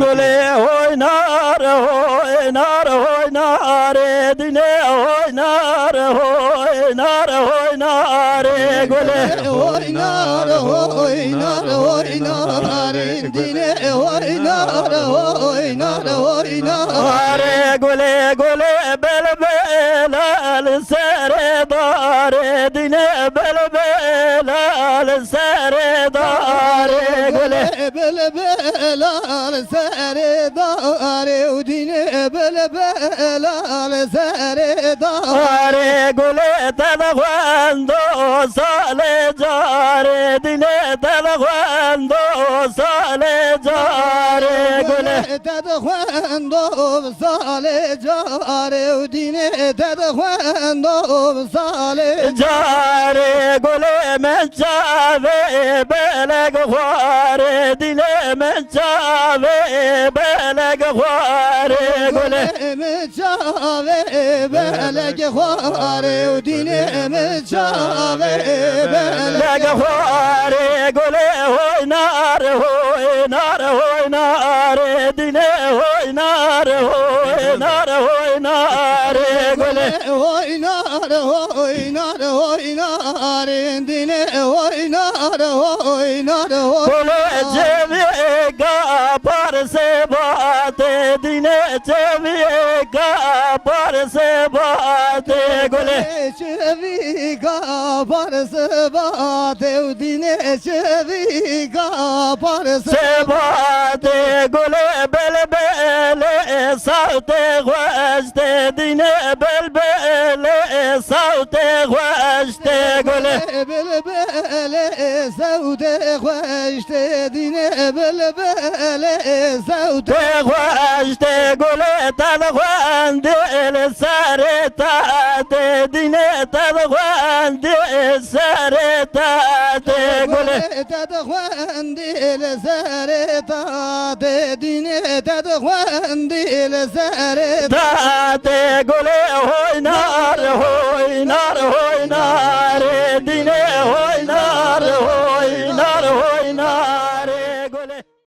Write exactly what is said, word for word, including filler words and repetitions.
Gulê hoynar, hoynar, hoynar, dînê hoynar, hoynar, hoynar, gulê. Hoynar, hoynar, hoynar, dînê hoynar, hoynar, hoynar. Arê gulê, gulê, belbela li serê darê, dînê belbela li serê darê, gulê. Belbela li serê darê û dînê belbela li serê darê. Arê gulê, te dixwendo salê carê, dînê te dixwendo salê carê, gulê. Te dixwendo salê carê û dînê te dixwendo salê. Carê gulê, min çavê belek xwarê, dînê min çavê belek xwarê, gulê. Min çavê belek xwarê û dînê min çavê belek xwarê, gulê. Hoynar, hoynar, hoynar, dînê hoynar, hoynar, hoynar, gulê. Hoynar, hoynar, hoynar, dînê hoynar, hoynar, hoynar. Gulê, çêvîka parsê batê, dînê çêvîka parsê batê, gulê. Çêvîka parsê batê û dînê çêvîka parsê. Sebatê gulê, belbelê sawtê xweş tê, dînê belbelê sawtê xweş tê, gulê. Belbelê sawtê xweş tê, dînê belbelê sawtê. Tê xweş tê, gulê, te dixwendî li serê tatê, dînê te dixwendî serê tatê, gulê. Te dixwendî li serê tatê, dînê te dixwendî li serê tatê, gulê.